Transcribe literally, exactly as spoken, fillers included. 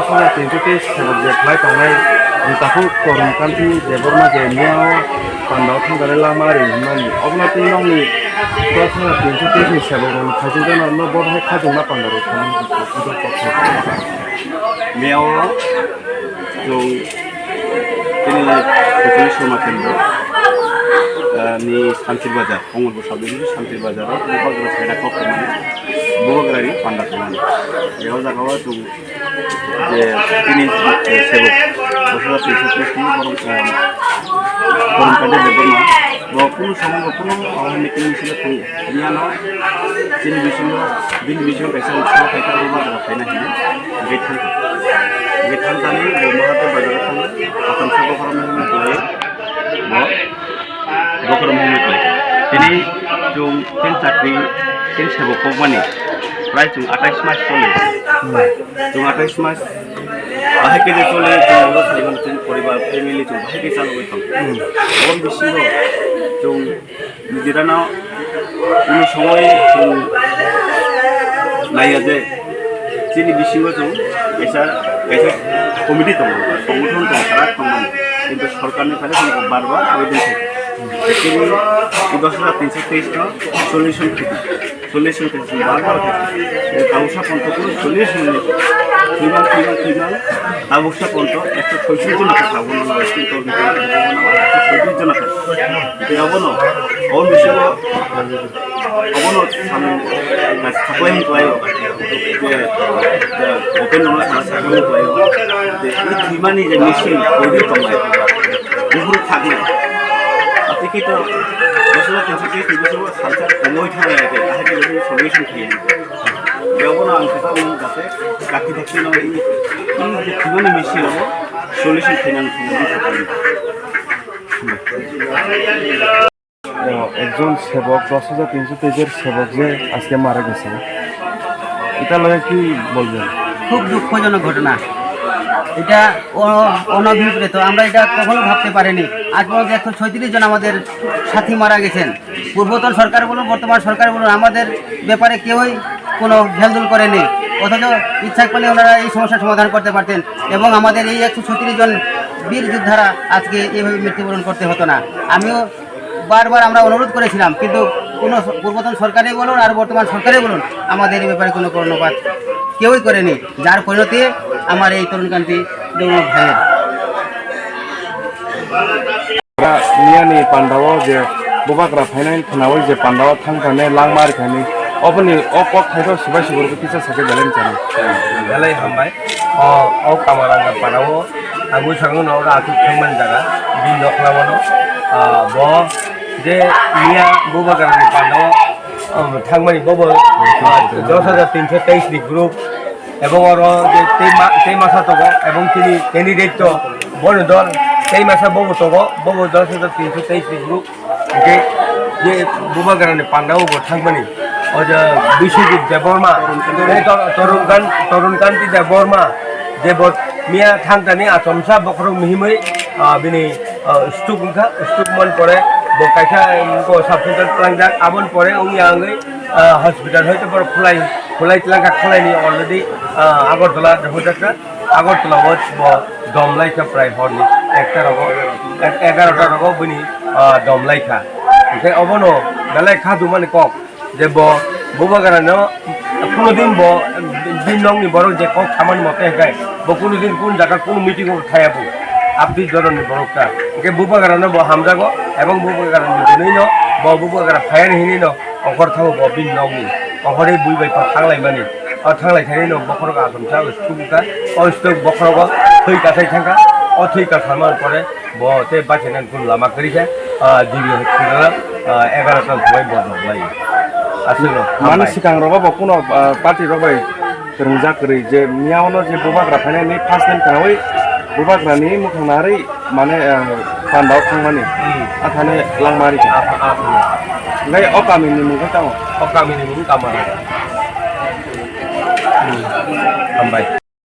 Chwla tinsho teis sebok je khlai tongnai, takhuk Torun Kanti Debbarma je miyao pandao thangkhe langma ri hwnmani. Obono tei nokni chwla tinsho teis ni sebok rok khaising kheno no bo hai khajingma panda rok thangmani. Miyao chwng tini Kuchuli Soma Kendro, ah, ni Santir Bazar, Kongolpur Sub Division Santir Bazar o Bubagra phaina kok tongnai, Bubagra ni panda tongnai. Je o jaga o chwng je tini, eh, sebok, bosora twiso twiso borok, eh, borok kade de borma, bo kunu samung bo kunu, oh, meeting misil thangya. Tini ano, tini bisingo, bini bisingo kaisa utsaho khaikha, bo bazar khaina hino. Hwnkhe thangkha. Hwnkhe thangkha ni bo Mahadev bazar thangwi, atam sabo khoroknwi hwnwi kwlaiwi, bo Bokhorok mungwi khlai. Tini chwng tin chakri, tin sebo kokmani prai chwng atais mas chole. Hmm. Chwng atais mas bahai khe je chole, chwng oro saiman chwng poribar, family chwng bahai khe chalogwi tong. Hmm. Aboni bisingo chwng nijera no kunu somoi chwng naiya je chini bisingo chwng kaisa, kaisa committee tongo, songothon tongo, karak tongmani. Kintu sorkarni phai chwng bar bar abedan khaikha. Chini dos hajar tinso teis no solution khaikha. Solution khaikha, bar bar khaikha. Tabuksa ponto kunu solution ni. Thwimang, thwimang, thwimang. Tabuksa ponto ekso soitrish jona kha, tabukno ekso soitrish jona kha. Tei abono, o bisingo Abono samung, ah, saklai hwn kwlaio. Je, je, open no sana saklai hwn kwlaio. Je, i thwimani je machine, oido tongnai. Buphuru thaknai. Ati khe to, bosoro tinso tei twibo salsa komoi thangnai ake, ahai khe solution khlaiya. Je, abono ang khe ta mung jate, kaki dakti no i, i je thwimani machine abo solution khlainani thangwi saklai. আহ, একজন সেবক, দশ হাজার তিনশো তেইশের সেবক যে আজকে মারা গেছে, এটা লগে কি বলবেন? খুব দুঃখজনক ঘটনা। এটা অ-, অনভিপ্রেত, আমরা এটা কখনো ভাবতে পারিনি। আজ পর্যন্ত একশো ছয়ত্রিশ জন আমাদের সাথী মারা গেছেন। পূর্বতন সরকার বলুন, বর্তমান সরকার বলুন, আমাদের ব্যাপারে কেউই কোনো হেলদোল করেনি। অথচ ইচ্ছা করলে ওনারা এই সমস্যার সমাধান করতে পারতেন এবং আমাদের এই একশো ছত্রিশ জন বীর যোদ্ধারা আজকে এইভাবে মৃত্যুবরণ করতে হতো না। আমিও বারবার আমরা অনুরোধ করেছিলাম, কিন্তু কোনো স-, পূর্বতন সরকারে বলুন আর বর্তমান সরকারে বলুন, আমাদের এই ব্যাপারে কোনো কর্ণপাত কেউই করেনি, যার পরিণতি আমার এই তরুণকান্তি দেবনাথ ভাইয়ের। Miyani pandao je bubagra phainai khwnaui je pandao thangthane langma rikani, oboni o kok thaithok sibai siborokbo kisa sakhe belai mchana. Belai hambai. O, o Kamaranga parao ang bwskango no oro aswk thangmani jaga, bini nokhlama no, ah, bo je miya bubagrani pandao, um, thangmani bobo, ah, dos hajar tinso teis ni group, ebong oro je tei ma-, tei masa tongo, ebong tini candidate to bono dol tei masa bobo tongo, bobo dos hajar tinso teis ni group. Hingke je bubagrani pandao bo thangmani, o je Biswajit Debbarma, tei Tor-, Torun Kan-, Torun Kanti Debbarma, je bo miya thangtani achomsa bokhorok mihimwi, ah, bini, ah, stroke wngkha, stroke man pore bo kaisa, um, bo sub center tlangjak, aboni pore wngya wngwi, ah, hospital hoito borok khulai, khulai tlangkha, khulaini already, ah, Agartala rohorjakha. Agartala o bo dom laikha prai horni ekta rogo, ek-, egarota rogo bini, ah, dom laikha. Hingke obono belai kha dumani kok je bo bubagrano kuno din bo bini nokni borok je kok samani mote hingke bo kuno din kun jaga kuno meeting o thaya bo abdi doronni borok ta. Hingke bubagrano bo hamjago ebong bubagrani jwnwino bo bubagra phayani hinino. Ongkhor thango bo bini nokni. Ongkhorwi bui bai kok thanglaimani. O thanglai thani no bokhorok achomsa o stroke wngkha. O stroke bokhorogo thwi kasai thangkha. O thwi kasamani pore bo tei bachainani kunu lama kwrwi khe, ah, G B hospital, ah, egarota somoi bo dok lai. Aswkno Mani hambai. Swkang rogo bo kuno, ah, party rok bai kwrwngjak kwrwi je miyao no je bubagra phainani first time khnaui bubagrani mukhang narwi mane, ah, pandao thangmani. Hmm. Athani langmari kha. Apha, apha. Ngai o kami ni mung khe tamo? O kami ni mung Kamara. Hmm. Hambai.